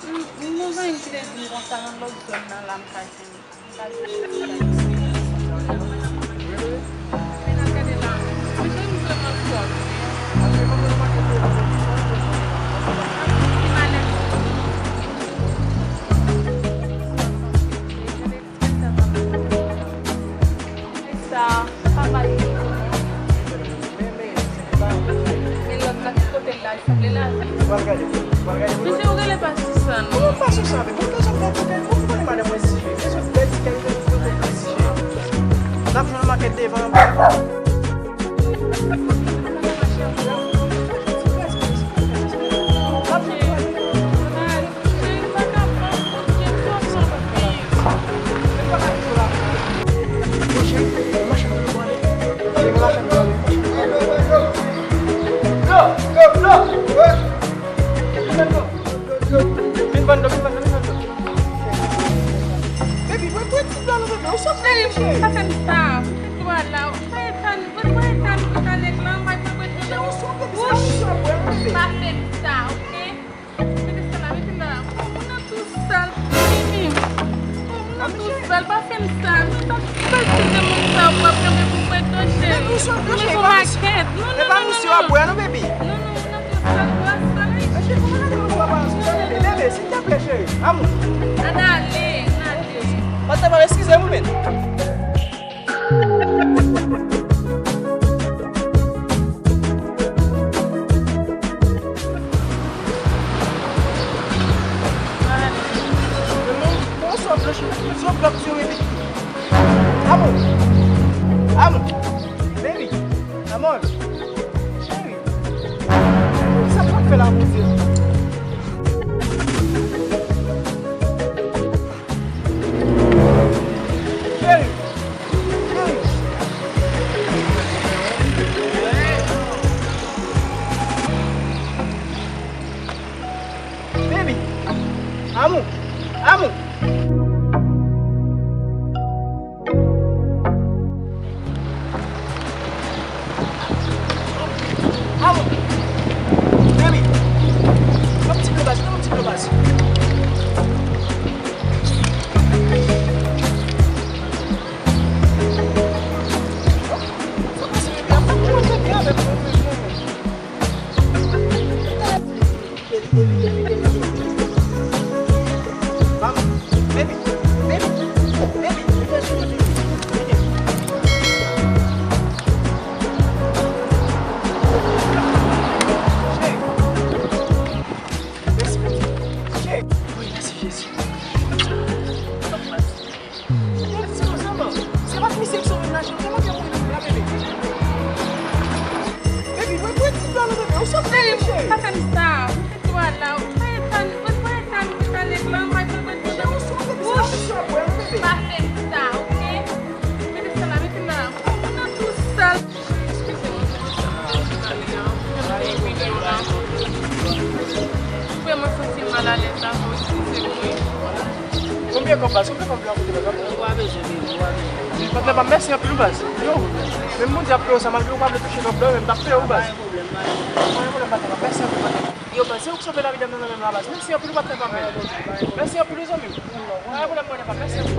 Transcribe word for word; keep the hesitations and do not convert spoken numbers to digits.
M, m, nou zanmi m ki te di m konsa nan lòt zòn nan la, m ka jwenn. Sa, sa pa mal. Men lòt la, ki kote l la, li sanble lavi. Misye, ou rele pa Sisan, non? Ou pa Sisan, men pou kèl zòt bèl kote, ou konnen madanm mwen Sije. Kèl zòt bèl ti kay, kèl zòt bèl Sije. N ap jwenn makèt devan an. Vin ban m dlo, vin ban m dlo, vin ban m dlo. Baby, bwè, bwè ti dlo non, bebe, ou sòt fè, cheri. Pa fè m sa. Vwala, ou pa etan, ou pa etan, ou pa nèg lan, bay bwè, bwè dlo. Cheri, ou sòt, baby, se pa misye w ap bwè, bebe. Pa fè m sa, oke? Mete sa la, mete m la. Oh, moun nan tou sal, baby. Oh, moun nan tou sal, pa fè m sa. Mwen pa, pa kite moun sa, ou ap kenbe pou bwè dlo, cheri. Baby, ou sòt, cheri, e pa misye. Non, non, non, non, non. E pa misye w ap bwè, non, baby. Non, non, non. Ann ale, ann ale. Patnè pa eskize m wi, men. Amou! Amou! Baby! Amor! Cheri! Kisa m ap fè la, Bondye? Cheri! Cheri! Baby! Amou! Amou! Amou! Baby! Yon ti dlo baz, yon ti dlo baz. Sa pase, baby? Apa pou mwen fè byen avèk mwen, mwen, mwen? Se pa misye ki sove m la, cheri. Tèlman gen moun la, bebe. Baby, mwen, mwen di dlo non, bebe. Ou sòt fè, cheri. Pa fè m sa. Ou fè dlo la. Ou pa etan, ou pa etan, ou pa nèg lan, pa etan, ou pa etan. Cheri, ou sòt, bebe. Se pa misye w ap bwè, non, bebe. Pa fè m sa, oke? Mete sa la, mete m la. Oh, moun nan tou sal. Eskize mwen, mwen santi m alèz la. Vrèman santi m malalèz la, eskize mwen. Konbyen kòb, baz? Konbyen kòb la koute, baz? Ou pa bezwen, baby, ou pa bezwen. Patnè pa m, mèsi anpil wi, baz. Yo, menm Bondye ap peye w sa, malgre ou pa vle touche kòb la, men m t ap peye w, baz. Pa gen pwoblèm, patnè pa m, mèsi anpil, patnè. Yo, baz, se ou ki sove lavi dam nan nan menm la, baz. Mèsi anpil wi, patnè pa m, men. Mèsi anpil wi, zanmi m. Pa gen pwoblèm, patnè pa m, mèsi anpil.